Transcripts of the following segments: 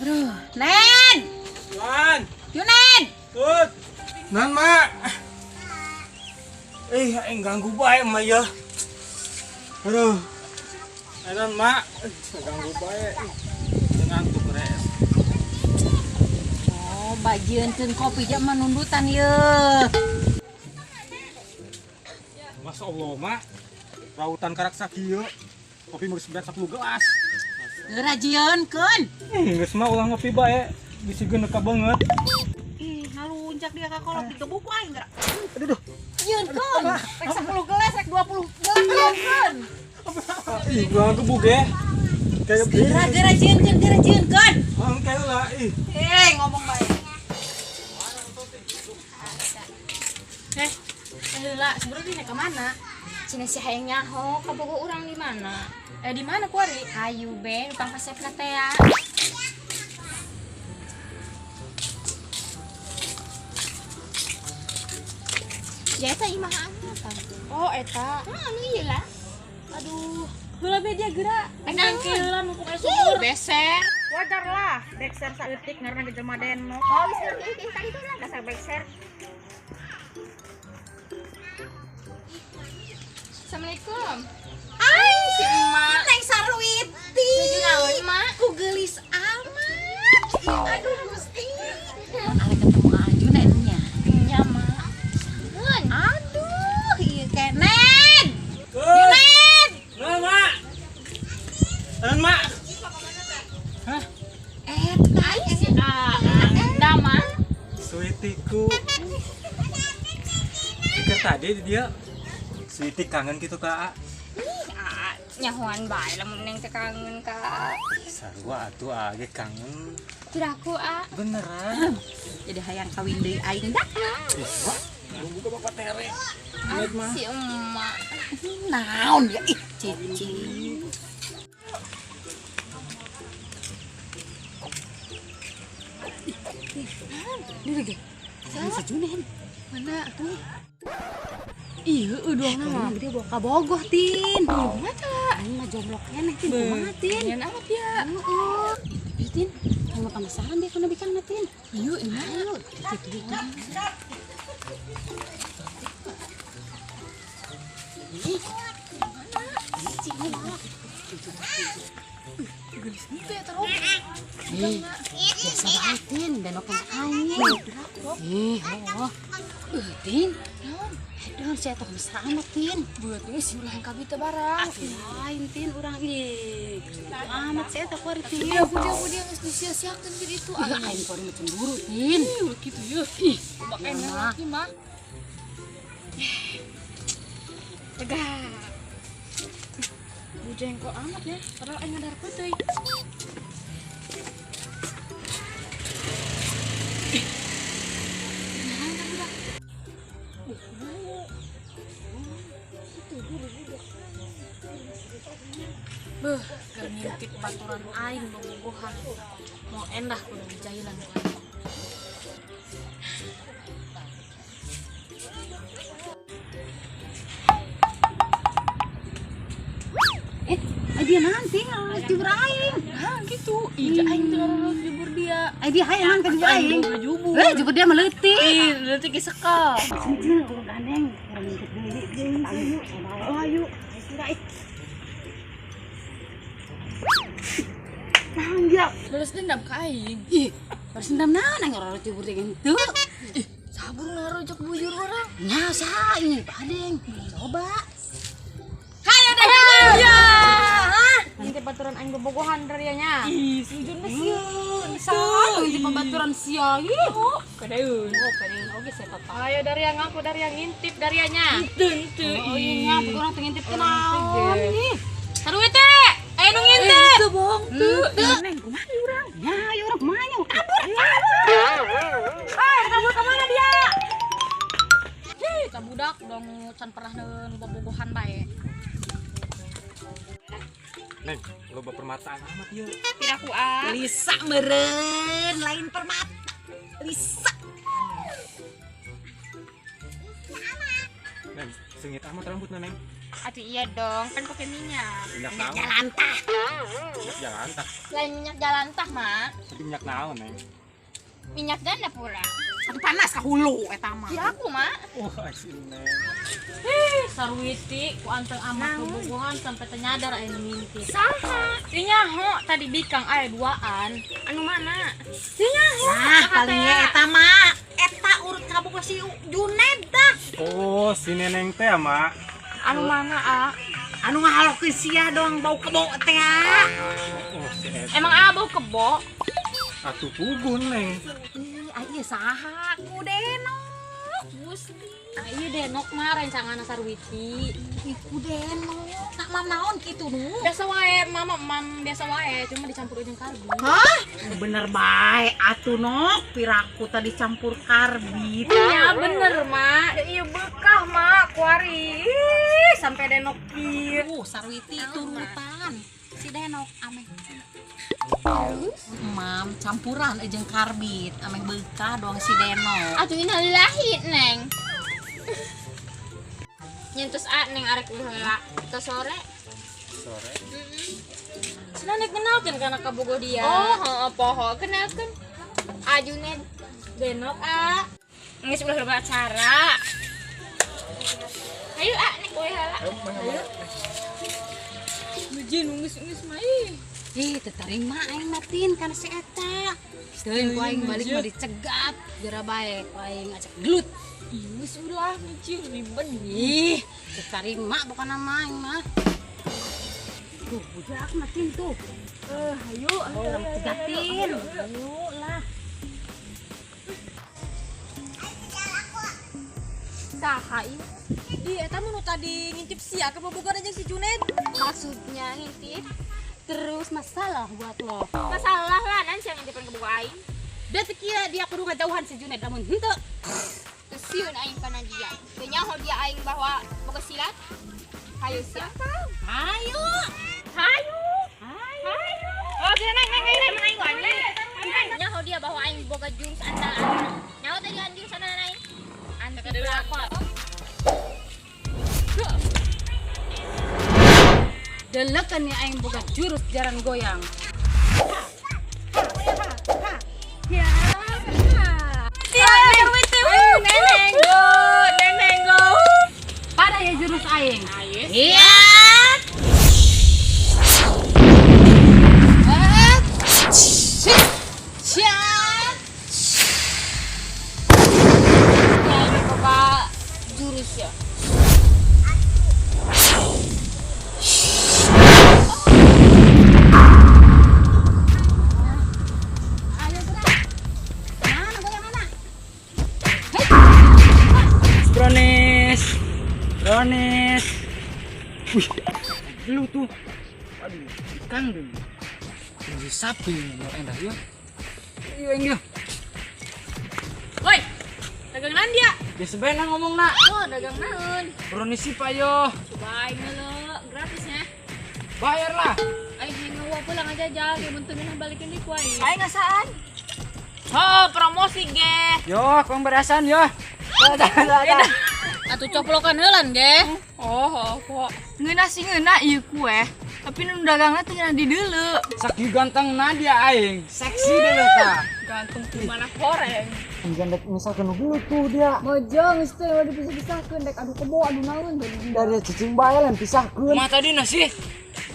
Aduh, Nen. Wan. Yunen. Tut. Nan, Mak. Eh, aing ganggu bae mah ya. Aduh. Nan, Mak. Ganggu bae. Ngantuk res. Oh, bajieunkeun kopi ja mah nundutan yeuh. Masya Allah, Mak. Rautan karak sakieu. Kopi geus berat 10 gelas. Geura jieunkeun. Geus mah ulah ngopi bae. Bisi geuneuh banget. Ih, ngaluncak dia ka kolot digebuk ku aing geura. Aduh, duh. Jieunkeun. Rek 10 gelas, rek 20 gelas jieunkeun. Ih, gua gebuk ya. Kayak Geura geura jieunkeun, geura jieunkeun. Engke lah, ih. Eh, ngomong bae. Eh, heula, sebenarnya dia ke mana? Cina si hayang nyaho kabogo urang di mana? Eh, di mana kuari? Hayu be, nupang kasepna teh ya. Ya eta imah apa? Oh, eta. Ah, anu ieu lah. Aduh, heula be dia geura. Tenang Engke heula numpuk aya sumur. Beser. Wajar lah, bekser saeutik ngaranna jelema denok. Oh, geus ngerti tadi itu lah dasar bekser. Assalamualaikum. Ai, Si emak. Neng Sarwiti. Nuju naon, Mak? Ku geulis amat. Aduh, Gusti. Arek ketemu Ajun nya. Nya, Mak. Mun. Aduh, ieu kenen. Tut. Yunen. Nan, Mak. Nan, Mak. Hah? Eta Si Anda, Mak. Sweetiku. Pikir tadi dia Sweetie kangen gitu kak. Ah, nyahoan bae lamun neng teh kangen ka. Sarua atuh age kangen. Piraku, ah. Beneran. Jadi hayang kawin deui aing dah. Ih, buka bapak tere. Ah, si emak. Naon ya ih cicing. Dia ge. Si Junen. Mana tuh? Ih, heueuh doang mah. Dia bawa ka Bogoh, Tin. Kumaha? Aing mah jomblo keneh, Tin. Kumaha, Tin? Nyan amat ya. Heeh. Ieu, Tin, aing mah penasaran dia kana bikangna, Tin. Yuk, di mana? Ayo, gitu gitu. Ih, Gelis gitu ya terus. Ih, biasa bae, Tin, denokan aing. Ih, oh. Tin. Naon? Saya teh mesra amat, Tin. Buat geus ulah yang kabita barang. Lain, Tin, urang ih. Amat saya teh kuari, Tin. Ya budi geus disia-siakeun gitu itu. Ih, aing kuari mah cemburu, Tin. Ih, gitu ya. Ih, Bakal mah. laki mah. Tegak. Bujengkol amat ya, padahal aing ngadar putih. Beuh, keur ngintip baturan aing bobogohan. Mau endah kudu dijailan ku aing. Eh, dia nanti jubur aing. Nah, gitu. Ih, aing teh ngaruh jubur dia. Eh, dia hayangan ka jubur aing. Jubur. Eh, jubur dia mah leutik. Ih, leutik ge sekel. Sini, sini, urang gandeng. Urang ngintip deui. Ayo, ayo. Ayo, ih. Naon dia? Balas dendam ka aing. Ih, balas dendam naon aing ora jubur teh gitu. Ih, sabur ngarojok bujur urang. Nya saha ini badeng. Coba. Hayo dah ya. Hah? Ngintip baturan aing bobogohan darianya. Ih, sujun mah sieun. Saha ngintip baturan sia ieu. Kedeun. Oh, kedeun oge saya tata. Ayo dari yang ngaku dari yang ngintip darianya. Tentu. Oh, iya nya urang teh ngintip teh naon ih. Saruwete, aya nu ngintip. Teu bohong teu. Neng, kumaha urang? Nya, ieu urang kumaha nya? Kabur, kabur. Eh, kabur ke mana dia? Hih, cabudak dong can pernah neun bobogohan bae. Neng, loba permataan amat ieu. Piraku ah. Lisa meureun, lain permata. Lisa. Neng, sengit amat rambutna, Neng. Atuh iya dong, kan pakai minyak. Minyak naon? Jalantah. Minyak jalantah. Lain minyak jalantah, Mak. Tapi minyak naon, Neng? Minyak ganda pura. Atuh panas ka hulu eta mah. Ya aku, Mak. Wah, si Neng. Ih, Sarwiti ku anteng amat bobogohan sampai ternyadar aya nu ngintip. Saha? Si nyaho tadi bikang aya duaan. Anu mana? Si nyaho. Nah, paling eta mah eta urut kabogoh si Juned tah. Oh, si Neneng teh, Mak. Anu mana, A? Anu ngahalokeun sia doang bau kebo teh. Oh, si eta. Emang A bau kebo? Atuh puguh, Neng. Ih, ieu saha ku Denok. Gusti. Iya Denok mah rencangan Sarwiti. Ih, ku Denok. Tak mam naon kitu nu. Biasa wae, mama mam biasa wae, cuma dicampur jeung karbit. Hah? Bener bae atuh Nok, piraku tadi campur karbit. Iya bener, Mak. Iya bekah, Mak, kuari. Ih, sampai Denok kieu. Sarwiti turutan. Si Denok ameh. Mam campuran jeung karbit, ameh beukah doang si Denok. Atuh innalillahi, Neng. Nyentus A Neng arek heula. Tos sore. Sore. Cenah nek kenalkeun kana kabogoh dia. Oh, heeh poho kenalkeun. Ajunet Denok, A. Geus ulah loba acara. Ayo A nek we heula. Ayo. Mujin geus-geus mah ih. Ih, teu tarima aing matin kana si eta. Teuing ku aing balik mah dicegat, geura bae ku aing ajak gelut. Ih, geus ulah mujin ribet. Ih, teu tarima bukan nama aing mah. Tuh, bujak matin tuh. Ayo, Oh, cegatin. Ayo lah. Saha ieu? Ih, eta mah nu tadi ngintip sia ke bobogohan jeung si Juned. Maksudnya ngintip? Terus masalah buat lo. Masalah lah nanti yang ngintipin ke buku aing. Da teu kira dia kudu ngajauhan si Juned lamun henteu. Teu sieun aing kana dia. Teu nyaho dia aing bahwa boga silat. Hayu sia. Ayo. Hayu. Hayu. Oh, sini neng neng neng neng aing wae. Nyaho dia bahwa aing boga jurus andalan. Nyaho tadi jurus andalan aing. Anti pelakor. Delekan ya aing boga jurus jaran goyang. Ya. Neneng go, neneng go. Pada ya jurus aing. Iya. Ya ini boga jurus ya. Ayo gerak. Mana goyang mana? Bronis. Bronis. Wih, lu tuh. Aduh, ikan dulu. Ini sapi mau endah ya. Iya, enggak. Woi, dagang naon dia? Ya sebenarnya ngomong nak. Oh, dagang naon? Bronis siapa yo? Coba aing heula, gratis ya. Bayar lah. Aing hayang pulang aja aja, ge mun teu ngeunah balikeun deui ku aing. Aing ngasaan. Oh, promosi ge. Yo, aku yang berasan yo. Dah, dah, dah. Atuh coplokan heulan ge. Oh, kok. Ngeunah sih ngeunah ieu kue. Tapi nu dagangna teu ngeunah di deuleu. Saking ganteng Nadia aing, seksi dulu ta. Ganteng kumaha horeng. Gandek misalkan dulu tuh dia. Mojong geus teh udah dipisah-pisahkeun dek adu kebo adu naon tadi. Dari cicing bae lain pisahkeun. Mah tadi nasi.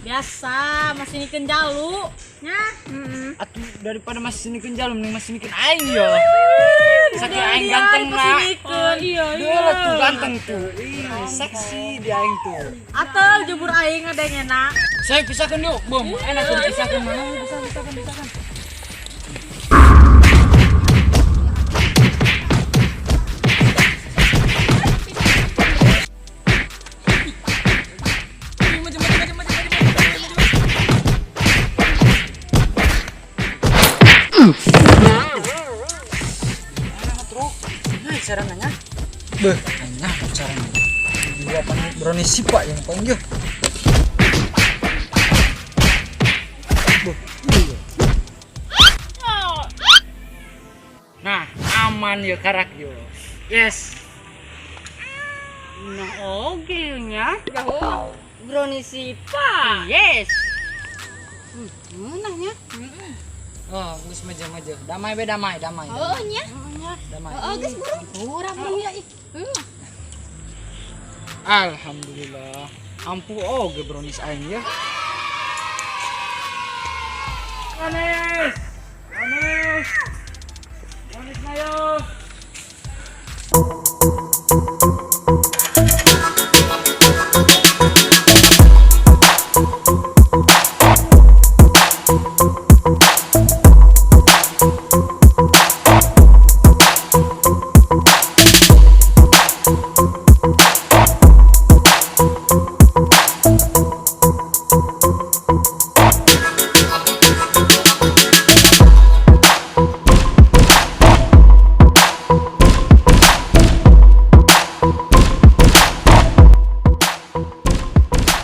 Biasa, masih nikeun jalu. Nya. Atuh daripada masih nikeun jalu mending masih nikeun aing yo. Saking aing ganteng na. Oh, iya Dulu tuh ganteng tuh. Ih, seksi dia aing tuh. Atel jubur aing ada yang enak. Saya pisahkan yuk, bom. Enak tuh dipisahkan mana? Pisahkan, pisahkan. Nah, cara nanya. Beuh, nanya cara nanya. Dua pan brownies sipa yang paling jauh. Nah, aman ya karak yo. Yes. Nah, oge nya. Jauh. Brownies sipa. Yes. Ngeunah nya. Oh, geus meja-meja. Damai be damai, damai. Oh nya. Damai. Oh geus buru. Urang buru ya ih. Alhamdulillah. Ampuh oge brownies aing ya. Aneh.